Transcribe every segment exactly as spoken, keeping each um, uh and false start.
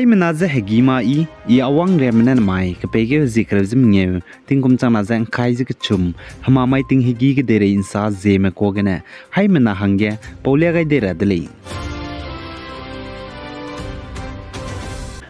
Mena ze hegî ma i, i awang riamme ne namai, kepeikeu hezie kereu ze mengeu, tingkum changna ze ’ngkai ze kechum, hemamai ting hegî kedeirei ’nsa zieme kuâ gene, haimena hangge paulia gai dei ra de lei.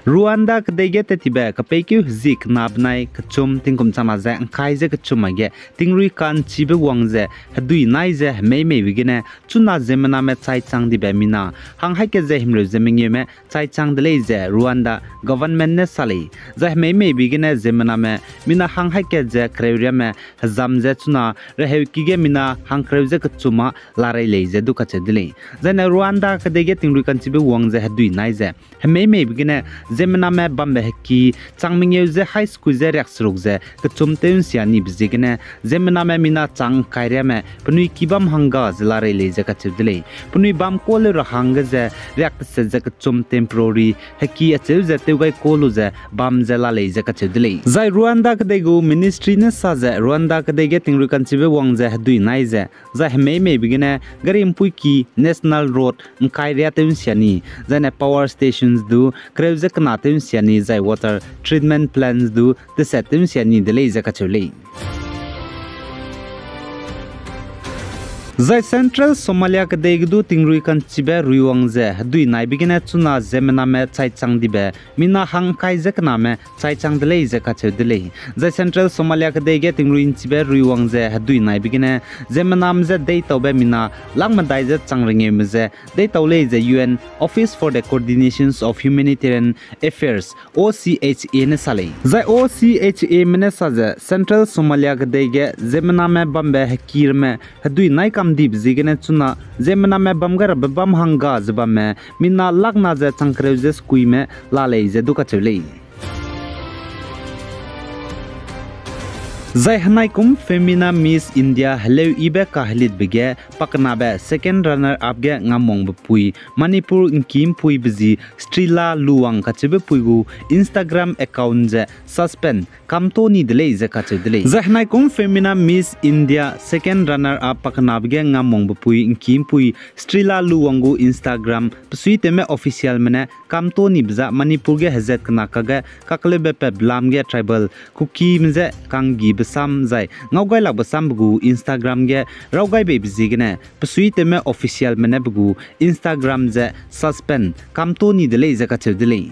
Rwanda kedei ge tettibe kepeikeu hezie kena benai kechum tingkum changna ze ’ngkai ze kechum mai ge tingrui ka'nchibe wang ze hedui nai ze hemeimeibe gene chuna ziemmename chaichang dibe mina hang haî kat ze himreu ze mengeume chaichang de lei ze Rwanda government ne sa lei. Zai hemeimeibe gene ziemmename mina hang haî kat ze kereu riamme hezam ze chuna reheuki ge mina hangkereu ze kechum â larei lei ze du kacheu de lei. Zaine Rwanda kedei ge tingrui ka'nchibe wang ze hedui nai ze hemeimeibe gene ziemmename bambe heki chang mengeu ze haî sekui ze riakseruk ze kechum tew ’nsia nibe ziegene ziemmename mina chang ’ngkai riamme penui ki bam hangga ze larei lei ze kacheu de lei. Penui bam kuâ leu ra hangge ze riak teset ze kechum temporary heki acheu ze tew gai kuâ lu ze bam ze la lei ze kacheu de lei. Zai Rwanda kedei gu ministry ne sa ze Rwanda kedei ge tingrui ka'nchibe wang ze hedui nai ze zai hemeimeibe gene gari ’mpuiki national road ’ngkai riâ tew ’nsia ni, zaine power stations du kereu ze kena tew ’nsia ni, zai water treatment plants du teset tew ’nsia ni de lei ze kacheu lei. Zai Central Somalia kedei ge du tingrui ka'nchibe ruiwang ze hedui naibe gene chuna ziemmename chaichang dibe mina hang ’ngkai ze kename chaichang de lei ze kacheu de lei. Zai Central Somalia kedei ge tingrui ’nchibe ruiwang ze hedui naibe gene ziemmename je deitaube mina lak medai ze chang rengeume je deitau lei ze U N Office for the Coordinations of Humanitarian Affairs, O C H A ne sa lei. Zai O C H A me ne sa ze Central Somalia kedei ge ziemmename bambe heki ramme hedui nai kam dibe ziegene chuna ziemmename bam gai rabe bam hangga ze bamme mina lakna ze chang kereu ze sekuime la lei ze du kacheu lei. Zai henaikum Femina Miss India heleu yibe kahelitbe ge pakenabe second runner up ge ngamwangbe pui Manipur ’ngkî ’mpuibe zi Strila Luwang kacheube pui gu Instagram account ze suspend kamto ni de lei ze kacheu de lei. Zai henaikum Femina Miss India second runner up pakenabe ge ngamwangbe pui ’ngkî ’mpui Strila Luwang gu Instagram pesuitewme officialme ne kamto nibe za Manipur ge hezat kena kage kakleube pat belam ge tribal Kukime je kanggibe sam zai ngaugailakbe sambe gu Instagram ge raw gai beibe ziegene pesuitewme officialme ne pe gu Instagram ze suspend kamto ni de lei ze kacheu de lei.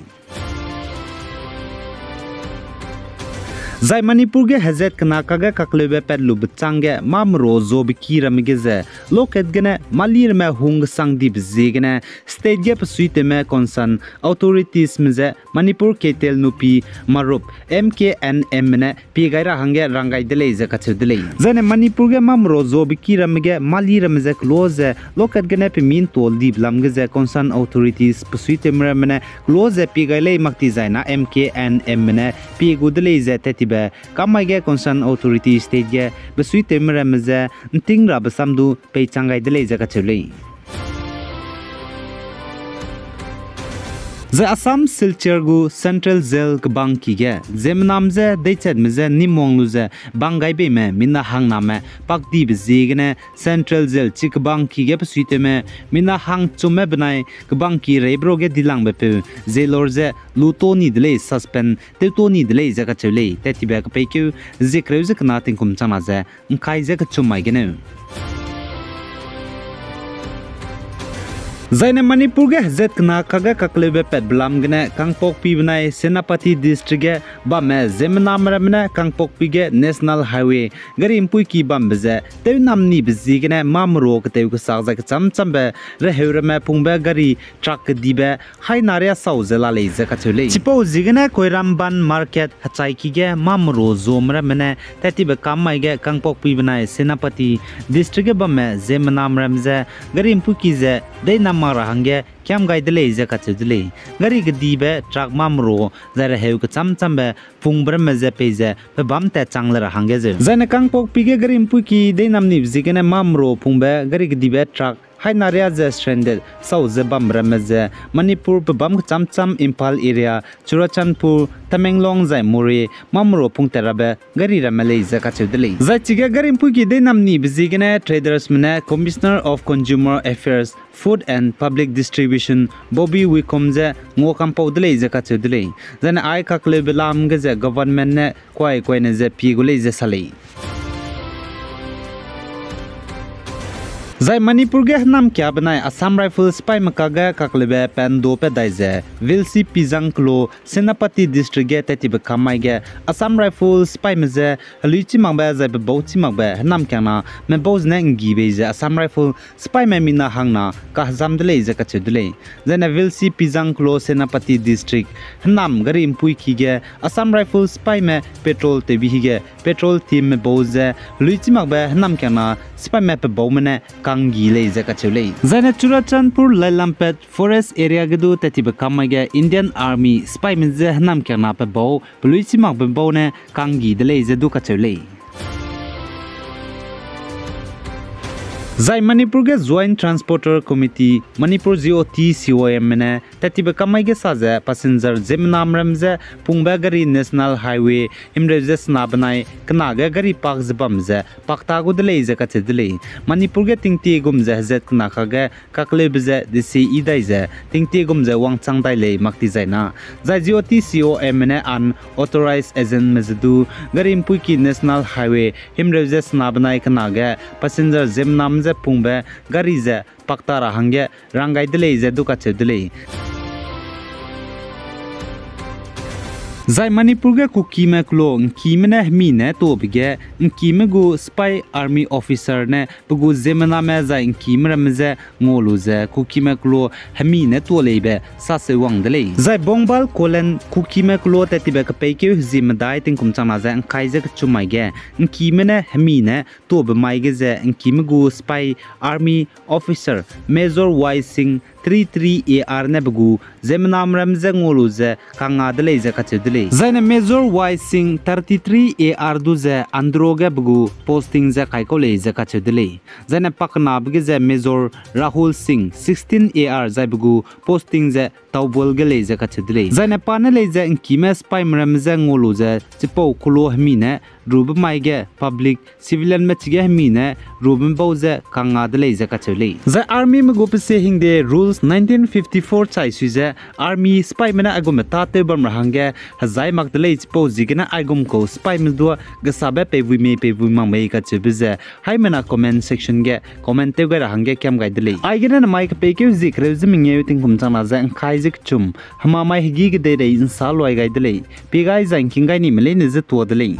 Zai Manipur ge hezat kena kage kakleube pat lube chângge mâ merua zuabe ki ramme ge ze lokat gene mâli ramme hung kesang dibe ziegene state ge pesuitewme concern authoritiesme je Manipur Ketel Nupi Marup, M K N M me ne pie gai ra hangge rang gai de lei ze kacheu de lei. Zaine Manipur ge mâ merua zuabe ki ramme ge mâli ramme ze kelo ze lokat gene pemi ’ntau dibe lam ge ze concern authorities pesuitewme ramme ne kelo ze pie gai lei mak ti zaina M K N M me ne pie gu de lei ze tat tibe kam mai ge concern authority state ge pesuitewme ramme ze ’nting rabe sam du peichang gai de lei ze kacheu lei. Zai Assam Silchar gu Central Jail kebangki ge ziemmename je deichatme je nimwang lu ze bang gai beime mina hangname pak dibe ziegene Central Jail chi kebangki ge pesuitewme mina hangchumme benai kebangki reibro ge dilangbe peu jailor je luto ni de lei, suspend tewto ni de lei ze kacheu lei. Tat tibe kepeikeu ziekreu ze kena tingkum changna ze ’ngkai ze kechum mai gene Zaine Manipur ge hezat kena kage kakleube pat belam gene Kangpokpi benai Senapati District ge bamme ziemmename ramme ne Kangpokpi ge National Highway gari ’mpuiki bambe ze tewnam nibe ziegene mâ merua ketew kesak zai kecham chambe reheu ramme pungbe gari truck kedibe haî naria sau ze la lei ze kacheu lei. Chipau ziegene Koiramban Market hechaiki ge mâ merua zuame ramme ne tat tibe kam mai ge Kangpokpi benai Senapati District ge bamme ziemmename ramme ze gari ’mpuiki ze deinam mak ra hangge kiam gai de lei ze kacheu de lei. Gari kedibe truck mâ merua zai reheu kecham chambe pungbe ramme ze peize pebâm tat chang le ra hangge zeu. Zaine Kangpokpi ge gari ’mpuiki deinam nibe ziegene mâ merua pungbe gari kedibe truck haina ria ze stranded sau ze bam ramme ze Manipur pebâm kecham cham Imphal area, Churachandpur, Tamenglong zai Moreh, Mamro pungtat rabe gari ramme lei ze kacheu de lei. Zai chige gari mpuiki deinam nibe ziegene tradersme ne Commissioner of Consumer Affairs, Food and Public Distribution, Bobby Wikum je nguakampau de lei ze kacheu de lei. Zaine ai kakleube lam ge ze government ne kuai kuaine ze pie gu lei ze sa lei. Zai Manipur ge hênamkia benai Assam Rifles sipaime kage kakleube pendopat dai ze Vilsi Pizang kelo Senapati District ge tattibe kam mai ge Assam Rifles sipaime je heluichi makbe zai pebauchi makbe hênamkiangna mebau zene nggi bei ze Assam Rifles sipaime mina hangna kahezam de lei ze kacheu de lei. Zaine Vilsi Pizang kelo Senapati District hênam gari mpuiki ge Assam Rifles sipaime patrol tewbi hige patrol teamme bau ze heluichi makbe hênamkiangna sipaime pebaume ne kanggi lei ze kacheu lei. Zaine Churachandpur Lailampet forest area ge du tattibe kam mai ge Indian Army sipaime je hênamkiangna pebau peluichi makbe bau ne kanggi de lei ze du kacheu lei. Zai Manipur ge Joint Transporter Committee, Manipur G O T C O M me ne tattibe kam mai ge sa ze passenger ziemmenam ram ze pungbe gari National Highway himreu ze sena benai kena ge gari park ze bam ze pakta gu de lei ze kacheu de lei. Manipur ge tingtie gum ze hezat kena kage kakleube ze desi yi dai ze tingtie gum ze wangchang dai lei mak ti zai na. Zai G O T C O M me ne unauthorized agentme ze du gari mpuiki National Highway himreu ze sena benai kena ge passenger ziemmenam ze pungbe gari ze pakta ra hangge rang gai de lei ze du kacheu de lei. Zai Manipur ge Kukime kelo ngkime ne hemi ne tuabe ge ngkime gu sipai army officer ne pe gu ziemmename zai ngkime ramme je ngau lu ze Kukime kelo hemi ne tua leibe saseu wang de lei. Zai Bongbal Kolen Kukime kelo tattibe kepeikeu hezie medai tingkum changna ze ngkai ze kechum mai ge ngkime ne hemi ne tuabe mai ge ze ngkime gu sipai army officer Major Y Singh three three A R ne pe gu ziemmenam ram ze ngau lu ze kanga de lei ze kacheu de lei. Zaine Major Y Singh thirty three A R du ze Andro ge pe gu posting ze kaikau lei ze kacheu de lei. Zaine pakenabe ge ze Major Rahul Singh sixteen A R zai pe gu posting ze Taubol ge lei ze kacheu de lei. Zaine pa ne lei ze ngkime sipaime ramme je ngau lu ze chipau kelo hemi ne rube mai ge public civilianme chige hemi ne rube bau ze kanga de lei ze kacheu lei. Zai armyme gu pesie hingde rules nineteen fifty-four chai sui ze army sipaime ne aigumbe tâtew bam ra hangge hezai mak de lei chipau ziegene aigum kau sipaime dua gesabe peivui mei peivui mak mei kacheube ze haimena comment section ge comment tew gai ra hangge kiam gai de lei. Aigene nemai kepeikeu zie kereu ze mengeu tingkum changna ze ngkai ze kechum, hemamai hegî kedeirei nsa luai gai de lei. Pie gai zai ngking gai nime leine je tua de lei.